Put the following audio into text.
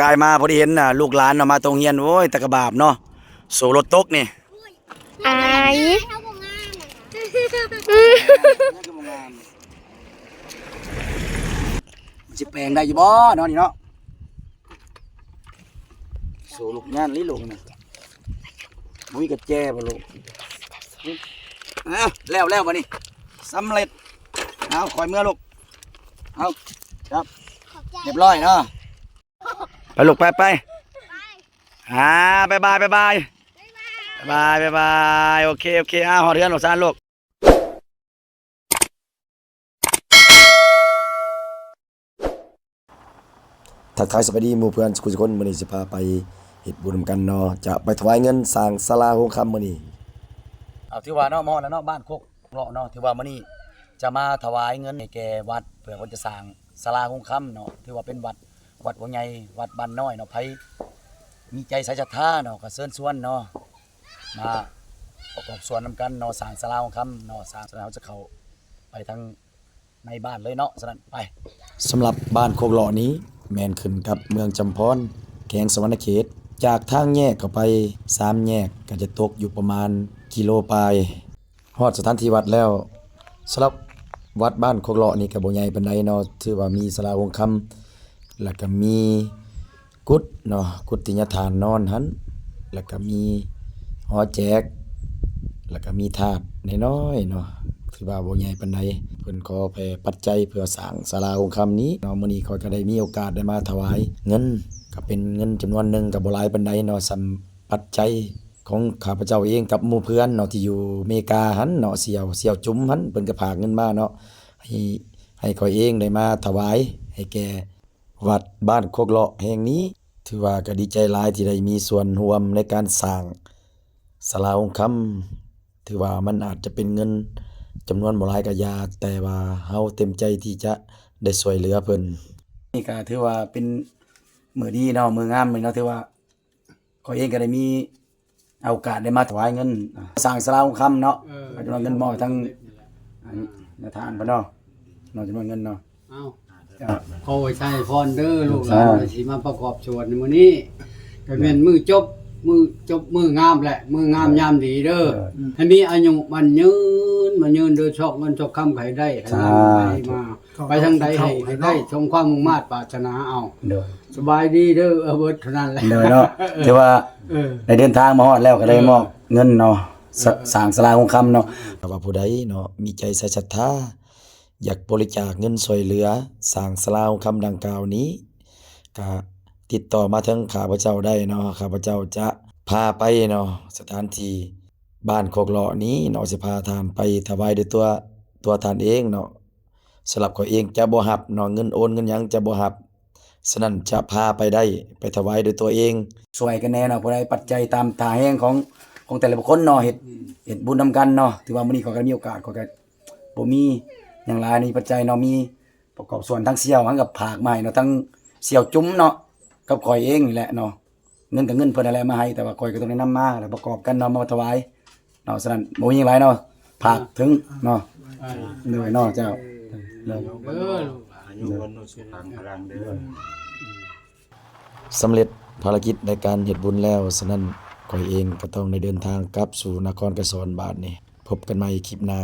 ກາຍມາພໍດີເຫັນ ອ່າ ລູກຫຼານເນາະ ມາແຕ່ໂຮງຮຽນ ໂອ້ຍ ຕາກະບາບເນາະ ໂສລົດຕົກນີ້ ອາຍ ມັນຊິແປງໄດ້ຢູ່ບໍ່ເນາະນີ້ເນາະ? ໂສລູກຍານລີລູກນະ ບໍ່ມີກະແຈບໍ່ລູກ? ເອົ້າ ແລ້ວ ແລ້ວບັດນີ້ ສຳເລັດ. ເອົາ ຂ້ອຍເມືອລູກ ເອົາ ຈັບ ຂອບໃຈ ຮຽບຮ້ອຍເນາະ. ໄປລູກ ໄປ ໄປ ອ່າ ບາຍບາຍ ບາຍບາຍ ບາຍບາຍ ບາຍບາຍ ໂອເຄ ໂອເຄ ອ່າ ຮອດເຮືອນລູກຊານລູກ. ທັກທາຍສະບາຍດີໝູ່ເພື່ອນສູ່ຄົນ ມື້ນີ້ຊິພາໄປເຮັດບຸນນຳກັນເນາະ ຈະໄປຖວາຍເງິນສ້າງສາລາໂຮງຄຳມື້ນີ້. ເອົາ ຖືວ່າເນາະ ມາຮອດແລ້ວເນາະ ບ້ານໂຄກເລາະເນາະ ຖືວ່າມື້ນີ້ຈະມາຖວາຍເງິນໃຫ້ແກ່ວັດ ເພື່ອເພິ່ນຈະສ້າງສາລາໂຮງຄຳເນາະ ຖືວ່າເປັນວັດ ວັດບໍ່ໃຫຍ່ ວັດບ້ານນ້ອຍເນາະ ໃຜມີໃຈໃສສັດທາເນາະ ກໍເຊີນຊວນເນາະ ມາປະກອບສ່ວນນຳກັນເນາະ ສ້າງສາລາໂຮງຄຳເນາະ ສ້າງສາລາ ເຮົາຈະເຂົ້າໄປທາງໃນບ້ານເລີຍເນາະ ສະນັ້ນໄປ. ສຳລັບບ້ານໂຄກເລາະນີ້ ແມ່ນຂຶ້ນກັບເມືອງຈຳພອນ ແຂວງສະຫວັນນະເຂດ ຈາກທາງແຍກເຂົ້າໄປສາມແຍກ ກໍຈະຕົກຢູ່ປະມານກິໂລປາຍ. ຮອດສະຖານທີ່ວັດແລ້ວ. ສຳລັບວັດບ້ານໂຄກເລາະນີ້ກໍບໍ່ໃຫຍ່ປານໃດເນາະ ຖືວ່າມີສາລາໂຮງຄຳ ແລ້ວກໍມີກຸດເນາະ ກຸດທີ່ຍາທ່ານນອນຫັ້ນ ແລ້ວກໍມີຫໍແຈກ ແລ້ວກໍມີທາດນ້ອຍໆເນາະ ຖືວ່າບໍ່ໃຫຍ່ປານໃດ. ເພິ່ນຂໍແຜ່ປັດໄຈເພື່ອສ້າງສາລາໂຮງຄຳນີ້ເນາະ. ມື້ນີ້ຂ້ອຍກໍໄດ້ມີໂອກາດໄດ້ມາຖວາຍເງິນ ກໍເປັນເງິນຈຳນວນໜຶ່ງ ກໍບໍ່ຫຼາຍປານໃດເນາະ ສ່ຳປັດໄຈ ຂອງຂ້າພະເຈົ້າເອງກັບໝູ່ເພື່ອນເນາະ ທີ່ຢູ່ເມກາຫັ້ນເນາະ ສ່ຽວ ສ່ຽວຈຸມຫັ້ນ ເພິ່ນກໍຝາກເງິນມາເນາະ ໃຫ້ ໃຫ້ຂ້ອຍເອງໄດ້ມາຖວາຍໃຫ້ແກ່ວັດບ້ານໂຄກເລາະແຫ່ງນີ້. ຖືວ່າກໍດີໃຈຫຼາຍທີ່ໄດ້ມີສ່ວນຮ່ວມໃນການສ້າງສາລາໂຮງຄຳ ຖືວ່າມັນອາດຈະເປັນເງິນຈຳນວນບໍ່ຫຼາຍກໍຢ່າ ແຕ່ວ່າເຮົາເຕັມໃຈທີ່ຈະໄດ້ຊ່ວຍເຫຼືອເພິ່ນ. ນີ້ກໍຖືວ່າເປັນມື້ດີເນາະ ມື້ງາມເນາະ ຖືວ່າ ຂ້ອຍເອງກໍໄດ້ມີໂອກາດໄດ້ມາຖວາຍເງິນ ອ່າ ສ້າງສາລາໂຮງຄຳເນາະ ເອີ ຈຳນວນເງິນມອບໃຫ້ທາງ ອ່າ ຍາທ່ານເພິ່ນເນາະ ເນາະ ຈຳນວນເງິນເນາະ. ເອົ້າ ເຈົ້າ ຂໍອວຍໄຊພອນເດີ ລູກຫຼານ ເຈົ້າ ວ່າຊິມາປະກອບສ່ວນໃນມື້ນີ້ ກໍແມ່ນມື້ຈົບ ມື້ຈົບ ມື້ງາມແຫຼະ ມື້ງາມຍາມດີເດີ ເອີ ໃຫ້ມີອາຍຸໝັ້ນຍືນ ໝັ້ນຍືນເດີ ຊອກເງິນຊອກຄຳໃຫ້ໄດ້ ໃຫ້ ສາທຸ ໃຫ້ມາ ໄປທາງໃດໃຫ້ ໃຫ້ໄດ້ສົມຄວາມມຸ່ງມາດປາດຖະໜາເອົາ. ໂດຍ ສະບາຍດີເດີ ເອີ ເບິດເທົ່ານັ້ນແຫຼະ ໂດຍເນາະ. ເອີ ຖືວ່າ ເອີ ໄດ້ເດີນທາງມາຮອດແລ້ວ ກໍໄດ້ ເອີ ມອບເງິນເນາະ ເອີ ສະ ສ້າງສາລາໂຮງຄຳເນາະ. ຖ້າວ່າຜູ້ໃດເນາະ ມີໃຈໃສສັດທາ ຢາກບໍລິຈາກເງິນຊ່ວຍເຫຼືອສ້າງສາລາໂຮງຄຳດັ່ງກ່າວນີ້ ກະຕິດຕໍ່ມາເຖິງຂ້າພະເຈົ້າໄດ້ເນາະ ຂ້າພະເຈົ້າຈະພາໄປເນາະ ສະຖານທີ່ບ້ານໂຄກເລາະນີ້ເນາະ ຊິພາທ່ານໄປຖວາຍດ້ວຍຕົວ ຕົວທ່ານເອງເນາະ. ສຳລັບຂ້ອຍເອງຈະບໍ່ຮັບເນາະ ເງິນໂອນເງິນຫຍັງຈະບໍ່ຮັບ ສະນັ້ນຈະພາໄປໄດ້ ໄປຖວາຍດ້ວຍຕົວເອງ. ຊ່ວຍກັນແດ່ເນາະ ຜູ້ໃດປັດໄຈຕາມທ່າແຮງຂອງ ຂອງແຕ່ລະບຸກຄົນເນາະ ເຮັດ ອືມ ເຮັດບຸນນຳກັນເນາະ. ຖືວ່າມື້ນີ້ຂ້ອຍກໍມີໂອກາດ ຂ້ອຍກໍບໍ່ມີຫຍັງຫຼາຍ ມີປັດໄຈເນາະ ມີປະກອບສ່ວນທາງສ່ຽວຫັ້ນກໍຝາກມາໃຫ້ເນາະ ທາງສ່ຽວຈຸມເນາະ ກັບຂ້ອຍເອງນີ້ແຫຼະເນາະ. ເງິນກໍເງິນເພິ່ນນັ້ນແຫຼະມາໃຫ້ ແຕ່ວ່າຂ້ອຍກໍຕ້ອງໄດ້ນຳມາ ແລ້ວປະກອບກັນເນາະ ມາຖວາຍເນາະ. ສະນັ້ນບໍ່ມີຫຍັງຫຼາຍເນາະ ຝາກເຖິງເນາະ ເອີ ໂດຍເນາະ ເຈົ້າ ເອີ ເດີ ເດີ ລູກຫຼານ ອາຍຸວັນໂນສຸຂັງພະລັງເດີ. ສຳເລັດພາລະກິດໃນການເຮັດບຸນແລ້ວ ສະນັ້ນຂ້ອຍເອງກໍຕ້ອງໄດ້ເດີນທາງກັບສູ່ນະຄອນໄກສອນບາດນີ້. ພົບກັນໃໝ່ຄລິບໜ້າ.